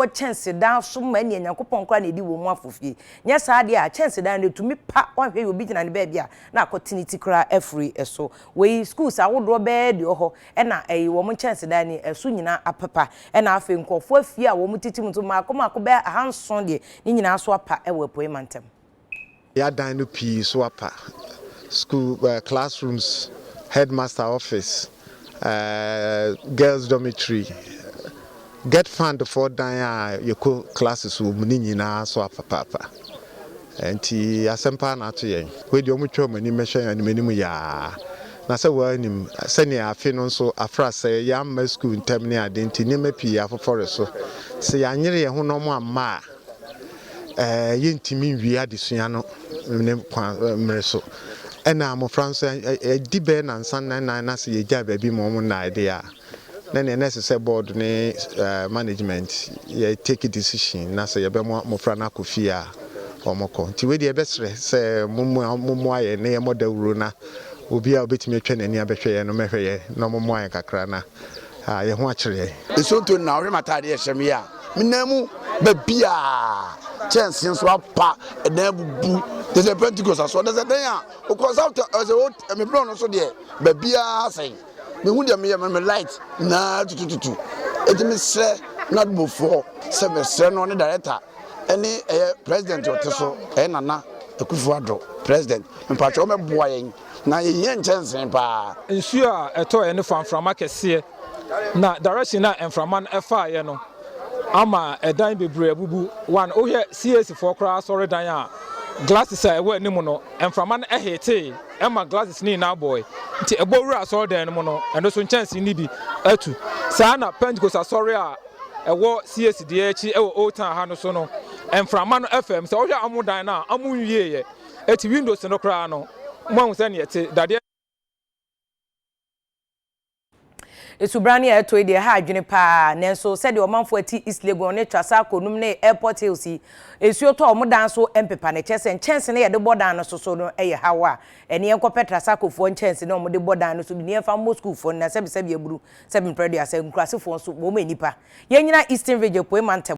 kyɛnsedan so ma ɛneɛ Nyankopɔn koraa na ɛdi wɔn mu afofie. Nyɛ saa deɛ a, kyɛnsedan no ɛtumi pa, woanhwɛ yie obi gyina ne baabi a na akɔte ne ti koraa afiri so. Wei schools ahodoɔ bɛyɛ deɛ ɔhɔ ɛna ɛyi wɔn nkyɛnsedan ni ɛso nyinaa apepa ɛna afei nkurɔfoɔ afie a wɔn tete mu nso mmaako mmaako bɛyɛ 700 deɛ ne nyinaa so apa ɛwɔ Apuei Mantam. Yɛadan no pii so apa, school classrooms, headmaster office, girls dormitory, GETFund foɔ dan a yɛkɔ classes wɔ mu ne nyinaa so apapaapa. Nti asɛm paa na ato yɛn. Wei deɛ ɔmo twa ɔmo anim mɛhwɛ yɛn anim anim yaa. Na sɛ wɔanim sɛnea afe no nso afra sɛ yɛamma school ntɛm ne ade nti nneɛma pii afofɔre so. Sɛ yɛanyere yɛn ho na ɔmo amma a, yɛntumi nwie adesua no ne kwan mmerɛ so. Ɛna mmɔfra nso ɛdi bɛyɛ nansa nan nan na sɛ yɛgya baabi ma ɔmo nnae deɛ a, na nea ɛsɛ sɛ board ne management yɛ take decision na sɛ yɛbɛma mmɔfra no akɔ fie a ɔmo kɔ. Nti wei deɛ yɛbɛsrɛ sɛ mommoa yɛn na yɛmmɔ dawuro na obi a obɛtumi atwa n'ani abɛhwɛ yɛn no mɛhwɛ yɛn na ɔmommoa yɛn kakra na yɛn ho akyerɛ yɛn. Nsuo nto na ɔhwɛ m'atadeɛ ɛhyɛ me yi a, menam mu baabiaa kyɛnse nso apa, ɛdan bubu te sɛ Pentecost asɔ te sɛ dan a wokɔ south ɛsɛ wo mebrɛ no so deɛ baabiaa sɛn mehu deɛ meyɛ me light na tutututu. Enti mesrɛ NADMOfoɔ sɛ mesrɛ no ne director ɛne ɛyɛ president ɔte so ɛyɛ Nana Akufo Addo president, mpatwɛ wɔmɛboa yɛn na yɛhia nkyɛnsee paa. Nsuo a ɛtɔeɛ no fa mframa kɛseɛ na direction a mframa no ɛfaeɛ no ama ɛdan bebree abubu. One, wohwɛ CAC foɔ koraa asɔredan a glasses a ɛwɔ anim no, mframa no ɛhetee ɛma glasses no nyinaa bɔe, nti ɛbɔ wura asɔredan no mu no, ɛno nso nkyɛnsee no bi atu. Saa na Pentecost asɔre a ɛwɔ CAC deɛ akyi ɛwɔ Old Town ha no so no, mframa no ɛfam sɛ wohwɛ ɔmo dan no a ɔmo nwieɛ, eti windows no koraa no mo ahu sɛ neɛ te dadeɛ. Esubrane a ɛtɔ yi deɛ ɛha adwene paa, nanso sɛdeɛ ɔmanfoɔ a ɛte East Legon ne Trasacco nom ne Airport Hills yi, nsuo tɔ a wɔn dan so mpepa no, kyerɛ sɛ nkyɛnse no a yɛde bɔ dan no so so no yɛ haw a ɛne yɛnkɔpɛ Trasaccofoɔ nkyɛnse no a wɔde bɔ dan no so bi na yɛmfa mmɔ sukuufoɔ no na sɛbesɛbe aburu, sɛbe mprɛduasa, nkurasefoɔ nso wɔn yɛ nnipa. Yɛnnyina Eastern Region Apuei Mantam.